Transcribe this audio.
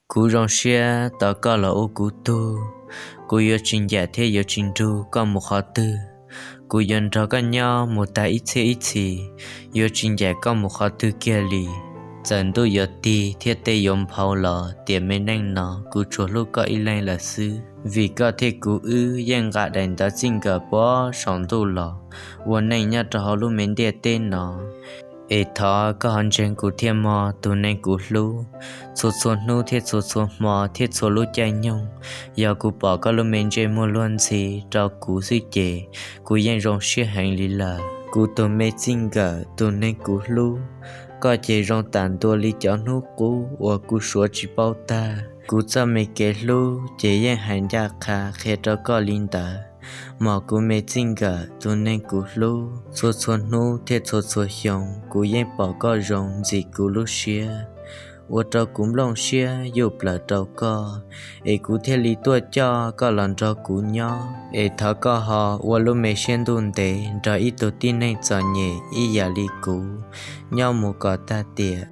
Kuv zoo siab tau koj los ua kuv tug, kuv yuav tsis ncaim thiab yuav tsis nrug koj mus qhov twg. Kuv yuav nrog koj nyob mus tag ib txhiab ib txhis, yuav tsis ncaim koj mus qhov twg kiag li. Txawm ntuj yuav tig thiab tej yuav nphau los tiam me neej no kuv tsuas hlub koj ib leeg lawm xwb, vim koj thiab kuv wb yeej nqa daim ntawv txij nkawm puag saum ntuj los ua neej nyob rau hauv lub me ntiaj teb no. Es thov koj ho ntseeg kuv thiab mog tus neeg kuv hlub, txhua txhua hnub thiab txhua txhua hmo thiab txhua lub caij nyoog. Yog kuv pom koj lub me ntsej muag luag ntxhi rau kuv xwb ces kuv yeej zoo siab heev li lawm. Kuv tus me txij nkawm tus neeg kuv hlub, koj ces zoo tam ntua li cov hnub qub uas kuv suav tsis paub tag. Kuv txoj me kev hlub ces yeej hais ncaj qha qhia rau koj li ntawd, mog kuv me txij nkawm tus neeg kuv hlub. Txhua txhua hnub thiab txhua txhua xyoo kuv yeej pom koj zoo ntxim kuv lub siab, ua rau kuv nplooj siab yuj plaws rau koj, es kuv thiaj li tuaj coj koj los nrog kuv nyob. Es thov koj ho ua lub me siab ntuj ntev nrog ib tug tib neeg txom nyem ib yam li kuv nyob mus kom tag tiam.